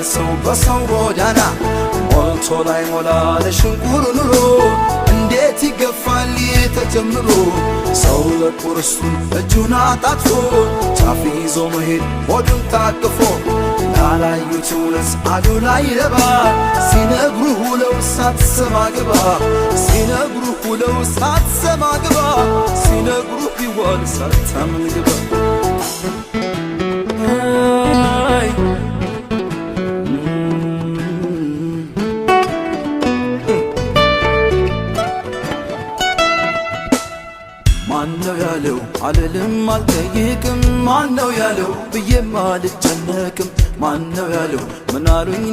ሰው በሰው ጎዳና። ሞልቶ ላይ ሞላ ለሽንቁር ኑሮ እንዴት ይገፋል ተጀምሮ? ሰው ለቁርሱን እጁን አጣጥፎ ጫፍ ይዞ መሄድ ሆዱን ታቅፎ፣ ላላዩት እውነት አሉ ላይ ረባ። ሲነግሩ ውለው ሳትሰማ ግባ፣ ሲነግሩ ውለው ሳትሰማ ግባ፣ ሲነግሩ ቢዋል ሳታምን ግባ። አይ ማነው ያለው አልልም አልጠይቅም፣ ማነው ያለው ብዬም አልጨነቅም፣ ማነው ያለው ምናሉኝ።